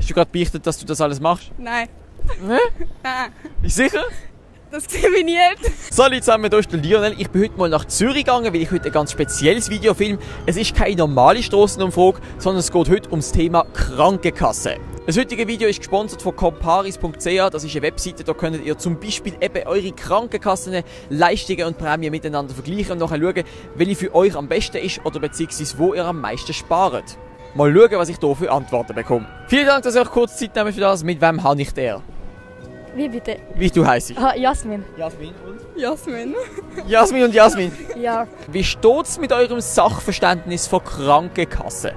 Hast du gerade beichtet, dass du das alles machst? Nein. Ne? Nein. Bist du sicher? Das sehen wir nicht. Salut zusammen, hier ist der Lionel. Ich bin heute mal nach Zürich gegangen, weil ich heute ein ganz spezielles Video filme. Es ist keine normale Strassenumfrage, sondern es geht heute ums Thema Krankenkasse. Das heutige Video ist gesponsert von comparis.ch. Das ist eine Webseite, da könnt ihr zum Beispiel eben eure Krankenkassen, Leistungen und Prämien miteinander vergleichen und nachher schauen, welche für euch am besten ist oder beziehungsweise wo ihr am meisten spart. Mal schauen, was ich hier für Antworten bekomme. Vielen Dank, dass ihr euch kurz Zeit nehmt für das. Mit wem habe ich der? Wie bitte? Wie du heisst? Ah, Jasmin. Jasmin und? Jasmin. Jasmin und Jasmin. Ja. Wie steht es mit eurem Sachverständnis von Krankenkassen?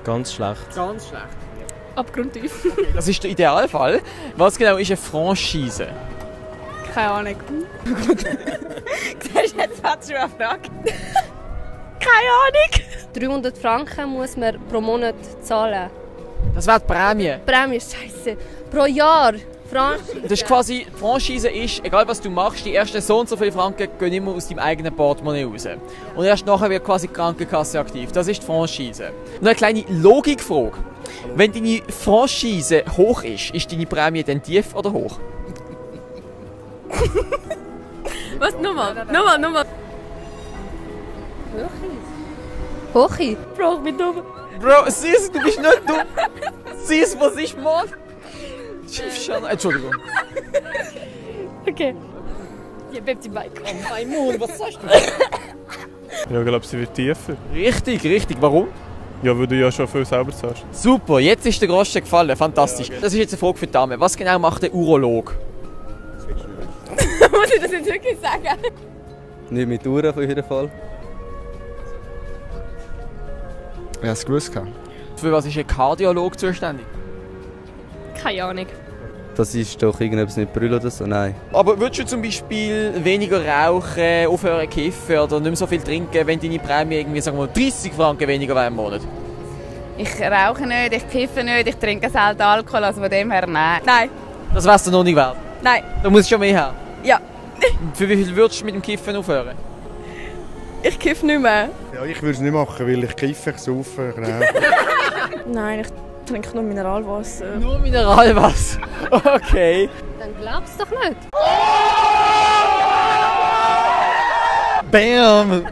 Ganz schlecht. Ganz schlecht. Abgrundtief. Das ist der Idealfall. Was genau ist eine Franchise? Keine Ahnung. Siehst du, jetzt hat schon eine Frage. Keine Ahnung. 300 Franken muss man pro Monat zahlen. Das wäre die Prämie. Prämie ist scheiße. Pro Jahr. Franchise. Das ist quasi, Franchise ist, egal was du machst, die ersten so und so viele Franken gehen immer aus deinem eigenen Portemonnaie raus. Und erst nachher wird quasi die Krankenkasse aktiv. Das ist die Franchise. Und eine kleine Logikfrage. Wenn deine Franchise hoch ist deine Prämie dann tief oder hoch? Was? Nochmal. Nochmal. Hochi. Bro, ich bin dumm. Bro, siehst du bist nicht dumm. Siehst was ich mache? Entschuldigung. Okay. Hier bleibt die Beine. Mein Mund, was sagst du? Ja, ich glaube, sie wird tiefer. Richtig. Warum? Ja, weil du ja schon viel selber zahlst. Super, jetzt ist der Groschen gefallen. Fantastisch. Das ist jetzt eine Frage für die Dame. Was genau macht der Urolog? Muss ich das jetzt wirklich sagen? Nicht mit Uhren auf jeden Fall. Ich habe es gewusst. Für was ist ein Kardiolog zuständig? Keine Ahnung. Das ist doch irgendetwas nicht Brille oder so, nein. Aber würdest du zum Beispiel weniger rauchen, aufhören zu kiffen oder nicht mehr so viel trinken, wenn deine Prämie irgendwie, sagen wir, 30 Franken weniger wäre im Monat? Ich rauche nicht, ich kiffe nicht, ich trinke selten Alkohol, also von dem her nein. Nein. Das wär's dir noch nicht wert. Nein. Da muss schon mehr haben. Ja. Für wie viel würdest du mit dem Kiffen aufhören? Ich kiffe nicht mehr. Ja, ich würde es nicht machen, weil ich kiffe, ich saufe, ich rauche. Nein, ich trinke nur Mineralwasser. Nur Mineralwasser. Okay. Dann glaubst du doch nicht. Bam!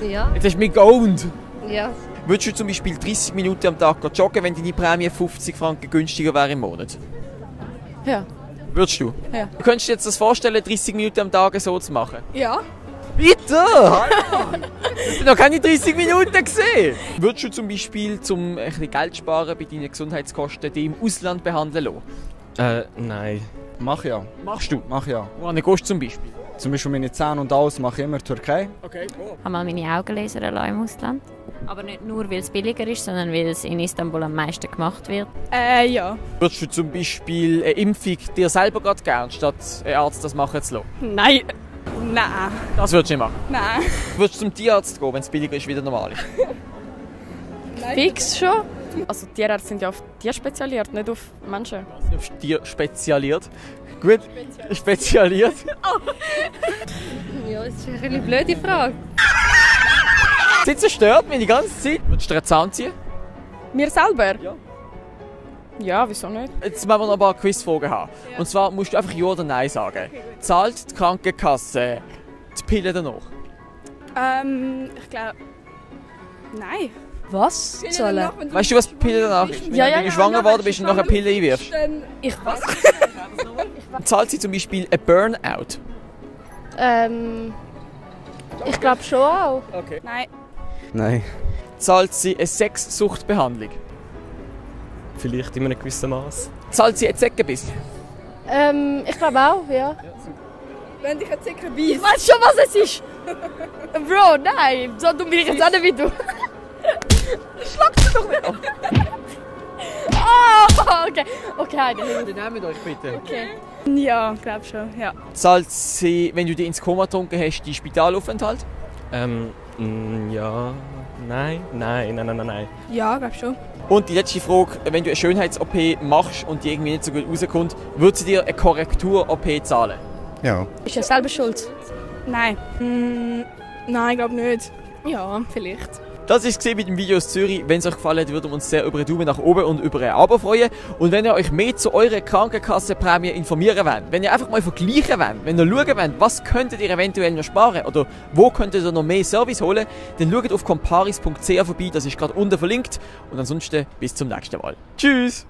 Ja. Jetzt hast du mich geowned. Ja. Würdest du zum Beispiel 30 Minuten am Tag joggen, wenn deine Prämie 50 Franken günstiger wäre im Monat? Ja. Würdest du? Ja. Du könntest dir jetzt das vorstellen, 30 Minuten am Tag so zu machen? Ja. Bitte! Ich habe noch keine 30 Minuten gesehen! Würdest du zum Beispiel, um ein bisschen Geld zu sparen bei deinen Gesundheitskosten, die im Ausland behandeln lassen? Nein. Mach ja. Machst du? Mach ja. Wohin gehst du zum Beispiel? Zum Beispiel meine Zähne und alles mache ich immer Türkei. Okay, cool. Ich habe mal meine Augen lasern lassen im Ausland. Aber nicht nur, weil es billiger ist, sondern weil es in Istanbul am meisten gemacht wird. Ja. Würdest du zum Beispiel eine Impfung dir selber gerade gern, statt ein Arzt das machen zu lassen? Nein. Nein. Das würdest du nicht machen. Nein. Würdest du zum Tierarzt gehen, wenn es billiger ist wie der normale? Fix schon. Also Tierärzte sind ja auf Tier spezialisiert, nicht auf Menschen. Auf Tier spezialisiert. Gut, spezialisiert. Ja, das ist eine bisschen blöde Frage. Sie zerstört mich die ganze Zeit. Würdest du dir einen Zahn ziehen? Mir selber? Ja. Ja, wieso nicht? Jetzt müssen wir noch ein paar Quizfragen haben. Und zwar musst du einfach Ja oder Nein sagen. Zahlt die Krankenkasse die Pille danach? Ich glaube... Nein. Was? Zahlen? Weißt du, was die Pille danach ist? Wenn Ja, du schwanger geworden bist und noch eine Pille einwirfst. Ich was? Zahlt sie zum Beispiel ein Burnout? Ich glaube schon auch. Okay. Nein. Nein. Zahlt sie eine Sexsuchtbehandlung? Vielleicht in einem gewissen Maß. Zahlt sie ein Zeckenbiss? Ich glaube auch, ja. Wenn dich ein Zicker Ich beißt. weiß schon, was es ist. Bro, nein. So dumm bin ich jetzt auch nicht wie du. Oh, okay. Okay, Nehmt euch bitte. okay. Ja, glaube schon, ja. Zahlt sie, wenn du dich ins Koma getrunken hast, die Spitalaufenthalt? Ja. Nein. Ja, glaube schon. Und die letzte Frage, wenn du eine Schönheits-OP machst und die irgendwie nicht so gut rauskommt, würde sie dir eine Korrektur-OP zahlen? Ja. Ist ja selber schuld. Nein. Nein, glaube nicht. Ja, vielleicht. Das war es mit dem Video aus Zürich. Wenn es euch gefallen hat, würden wir uns sehr über einen Daumen nach oben und über ein Abo freuen. Und wenn ihr euch mehr zu eurer Krankenkassenprämie informieren wollt, wenn ihr einfach mal vergleichen wollt, wenn ihr schauen wollt, was könntet ihr eventuell noch sparen oder wo könntet ihr noch mehr Service holen, dann schaut auf comparis.ch vorbei, das ist gerade unten verlinkt. Und ansonsten bis zum nächsten Mal. Tschüss!